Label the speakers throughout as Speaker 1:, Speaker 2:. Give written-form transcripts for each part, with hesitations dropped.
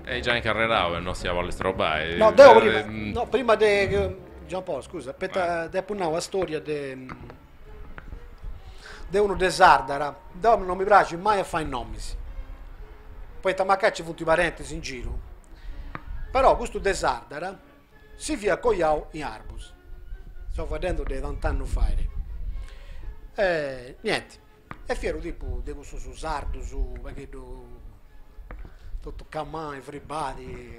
Speaker 1: E già incarrerau e no si ia bolli strobai.
Speaker 2: No, deo prima, no, prima de... Gian Paolo, scusa, aspetta, depo nai una storia de de unu de Sardara, deu non mi praxit mai a fai nomis, poita mancai nci funt parentis in giru, però custu de Sardara si fiat coiau in Arbus, seu faeddendu de tant'annus fait, e nienti, e fiat unu tipu de cussus sardus u' pagheddu totu come on everybody,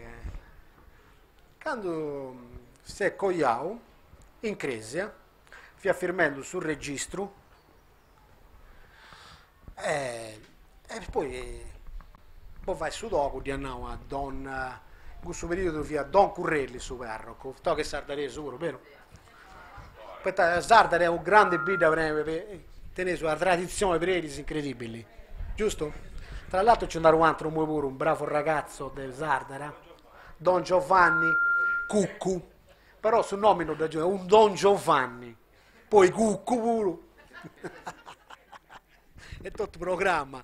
Speaker 2: candu s'est coiau in cresia Fiat firmendu su registru e e poi po fai su togu dd'iat nau a don, in cussu periodu fiat don Currelli su parrocu, tui che sardaresu puru, beru? Poita Sardara est una grandi bidda teneus una traditzioni predis incredibili, giustu? Tra l'altro nci nd'at u' atru imui puru, un bravo ragazzo de Sardara, don Giovanni Cuccu Però su nomini no dd'agiudat, un Don Giovanni, poi Cuccu puru, è totu programma.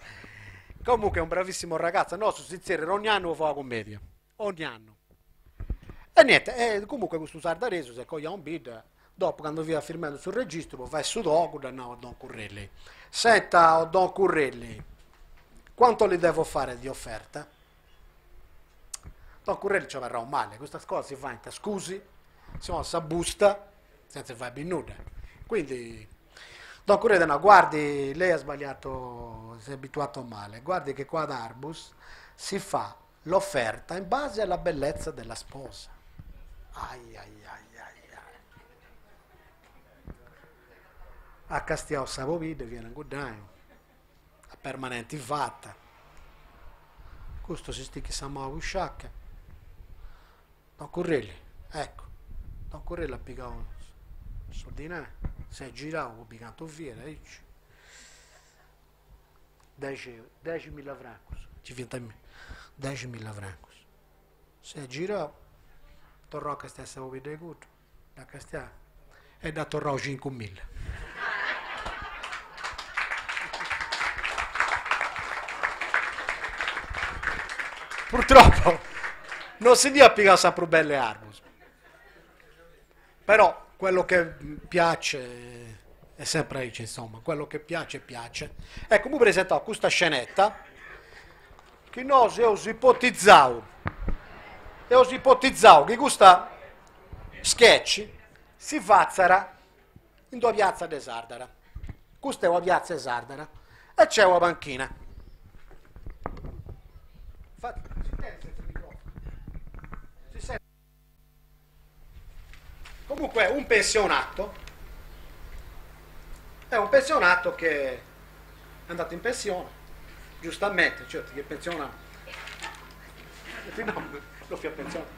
Speaker 2: Comunque è un bravissimo ragazzo, nosu si zerriat ogni annu po fai una commedia, ogni annu. E niente, e comunque custu sardaresu s'est coiau in bidda, dopu candu fiat firmendu su registru po fai su togu dd'at nau a Don Currelli, senta o Don Currelli, quanto li devo fare di offerta? Don Currelli nci at abarrau mali, custas cosas si faint a scusi, si ponit sa busta, senza fai biri nudda. Quindi Don Currelli at nau, guardi, lei ha sbagliato, si è abituato male, guardi che qua ad Arbus si fa l'offerta in base alla bellezza della sposa. Ai ai ai ai ai. At castiau sa pobidda, fiat inguddai. A permanenti fata. Custu si stichit sa manu a busciaca. Don Currelli, ecco. Don Currelli at pigau su dinai, s'est girau po biri cantu fiat, aici. Dexi, deximilla francus, nci fiant deximilla francus. S'est girau, torrau a castiai sa pobidda 'e cuddu. Dd'at castiau e dd'at torrau cincumilla. Purtroppo non si dd'iat pigau sa prus bella 'e Arbus. Però quello che piace è sempre aici, insomma, quello che piace piace. Ecco, apu presentau custa scenetta chi nosu eus ipotizau, eus ipotizau chi custa sketch si fatzat in d'una piatza de Sardara. Custa est una piatza 'e Sardara e c'est una panchina. Comunque un pensionato, è un pensionato che è andato in pensione, giustamente, certo chi è pensionato, no fiat pensionato.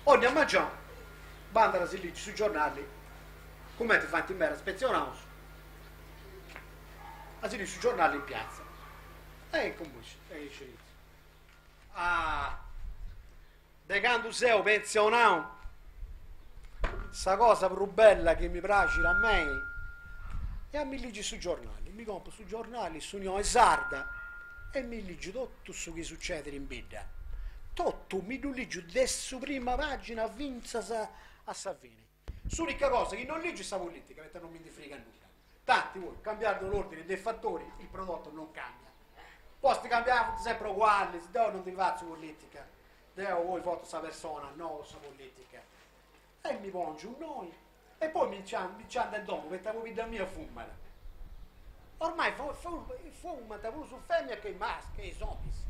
Speaker 2: Ogni mengianu bandat a si ligi su giornali, cumenti faint medas pensionaus, a si ligi su giornali in piazza. E comunque, e Ah, de candu seu pentzionau, sa cosa prus bella chi mi praxit a mei est a mi ligi su giornali, mi comporu su giornali, s'Unione Sarda, e mi ligiu totu su chi sucedit in bidda, totu, mi ddu ligiu de su prima pagina fintzas a sa fini. S'unica cosa chi non ligiu est sa politica, poita non mi ndi frigat nudda. Tanti poi, cambiando l'ordine dei fattori, il prodotto non cambia. Posti cambiai funt sempre ugualis, deu non ndi fatzu politica, deu poi voto sa persona, no sa politica. E mi pongiu innoi, e poi mi nci mi nci andu a domu, poita pobidda mia fumat. Ormai fumant prus is feminas che is che is ominis.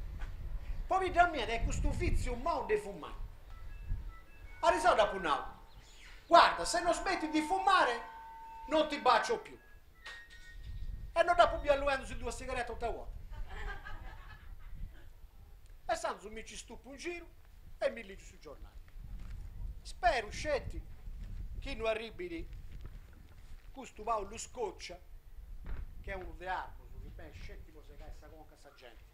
Speaker 2: Pobidda mia tenit custu vitziu mau de fumai. Ariseru dd'apu nau, Guarda, se non smetti di fumare non ti bacio più. E no dd'apu biu alluendusì duas sigaretas totu a 'orta. E intzandus mi nci stupu in giru e mi ligiu su giornali. Speru sceti chi no arribit custu Paulu Scoccia, chi est unu de Arbus, chi benit sceti po segai sa conca a sa genti.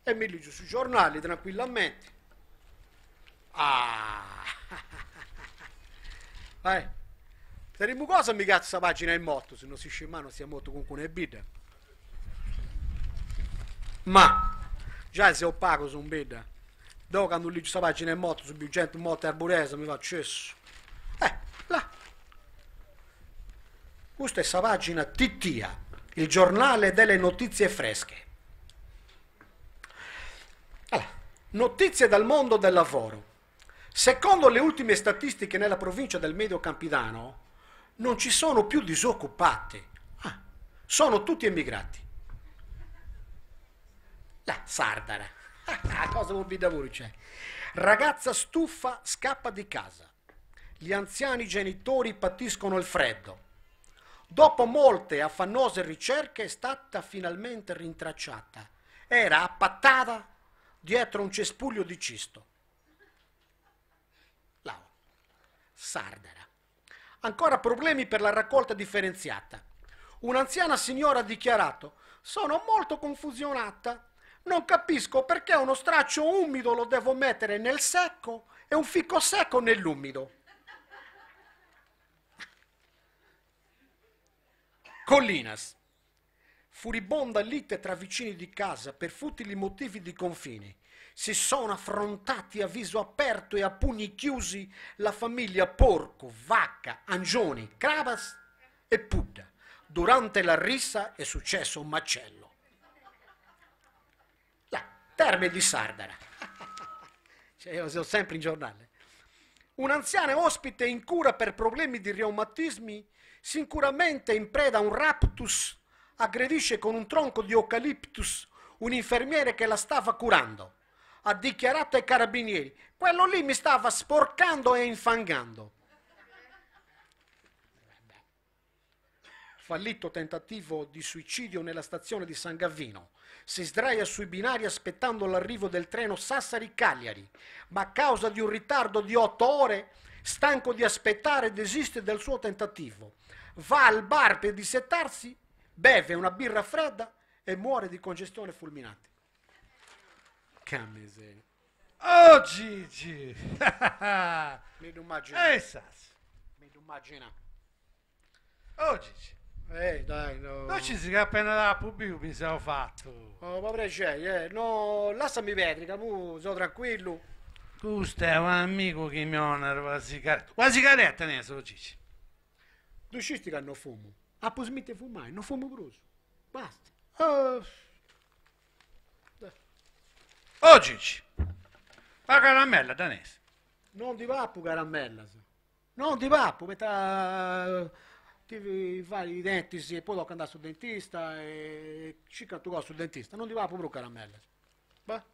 Speaker 2: E mi ligiu su giornali tranquillamenti. Ah! Vai. Sa primu cosa mi catzu sa pagina 'e mortus, non si scit mai non siat mortu cuncunu 'e bidda. Ma, giai seus pagus in bidda. Deu candu ligiu sa pagina 'e mortus biu genti morta 'e Arburesa mi fatzu cessu. Eh, là. Custa est sa pagina Titia, il giornale delle notizie fresche. Allora, notizie dal mondo del lavoro. Secondo le ultime statistiche nella provincia del Medio Campidano non ci sono più disoccupati. Ah, sono tutti emigrati. La Sardara. Ah, cosa vuol dire pure c'è. Ragazza stufa scappa di casa. Gli anziani genitori patiscono il freddo. Dopo molte affannose ricerche è stata finalmente rintracciata. Era appattata dietro un cespuglio di cisto. Lau. Sardara. Ancora problemi per la raccolta differenziata. Un'anziana signora ha dichiarato Sono molto confusionata. Non capisco perché uno straccio umido lo devo mettere nel secco e un fico secco nell'umido. Collinas. Furibonda lite tra vicini di casa per futili motivi di confini. Si sono affrontati a viso aperto e a pugni chiusi la famiglia Porcu, Vacca, Angioni, Crabas e Pudda. Durante la rissa è successo un macello. La Terme di Sardara. Cioè, io sono sempre in giornale. Un'anziana ospite in cura per problemi di reumatismi, sicuramente in preda a un raptus, aggredisce con un tronco di eucaliptus un infermiere che la stava curando. Ha dichiarato ai carabinieri, quello lì mi stava sporcando e infangando. Fallito tentativo di suicidio nella stazione di San Gavino. Si sdraia sui binari aspettando l'arrivo del treno Sassari-Cagliari, ma a causa di un ritardo di 8 ore, stanco di aspettare, desiste del suo tentativo. Va al bar per dissetarsi, beve una birra fredda e muore di congestione fulminante. Che miseria.
Speaker 3: Oh Gigi!
Speaker 2: Mi ddu immagino.
Speaker 3: E sas.
Speaker 2: Mi ddu immagino.
Speaker 3: Oh Gigi.
Speaker 2: Eh, dai, no.
Speaker 3: Non ci si che appena l'apo biu mi sono fatto.
Speaker 2: Oh, ma prece, eh, no, lassami perdere, ca mu so tranquillo.
Speaker 3: Questo è un amico che mi onora la sigaretta. La sigaretta ne so, Gigi.
Speaker 2: Tu scisti che non fumo. Ah, poi smetti di fumare, non fumo prus. Basta. Oh.
Speaker 3: Oh Gigi, la caramella danese.
Speaker 2: Non ti pappo caramella. Non ti pappo, metà ti fai i denti sì, e poi tocca andare sul dentista e circa tu cosa sul dentista. Non ti pappo proprio caramella. Va?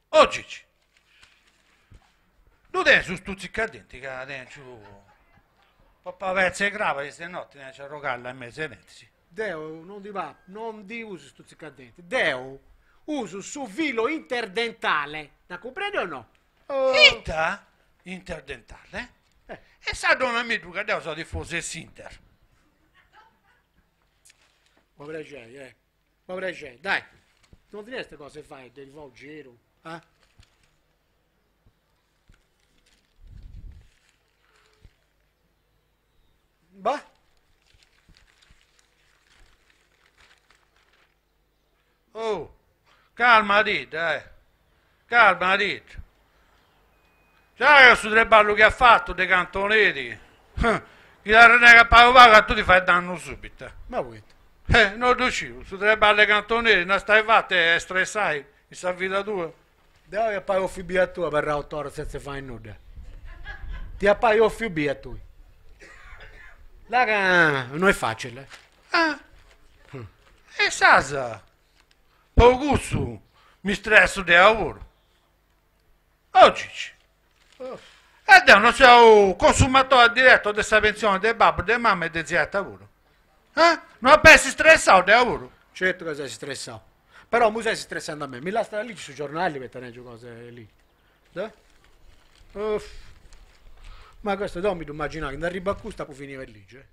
Speaker 3: Oh Gigi, tu te su stuzzicadenti che adesso papà pezzi e grava di stanotte ne c'è rocalla in mezzo ai denti, sì.
Speaker 2: Deo non ti va, non di uso stuzzicadenti. Deo uso su filo interdentale. Da comprendi o no?
Speaker 3: Oh. Ita? Interdentale? Eh. E sa donna mi tu che deo so diffuso s'inter.
Speaker 2: Povera gente, eh. Povera gente, dai. Non ti queste cose fai, devi fare un giro, eh? Bah.
Speaker 3: Oh, calma dite, eh. Calma dite. Sai che su tre ballo che ha fatto dei cantoneri? Chi la renega pago pago tu ti fai danno subito.
Speaker 2: Ma vuoi?
Speaker 3: Eh, non riuscivo, su tre balle cantoneri, non stai fatte e stressai, mi sa vita tua.
Speaker 2: Devo che pago fibia tua per rautor senza fare nulla. Ti appaio fibia tu. La non è facile.
Speaker 3: Ah. E sasa, po gusto, mi stresso di lavoro. Oggi. Oh. E non sei consumatore diretto di questa pensione del babbo, della mamma e del zietta pure. Eh? Non pensi stressato di lavoro?
Speaker 2: Certo che sei stressato. Però mi stai stressando a me. Mi lascia lì sui giornali per tenere cose lì. Eh? Uff. Ma questo non mi immaginare che arriva a questo può finire per lì. Eh?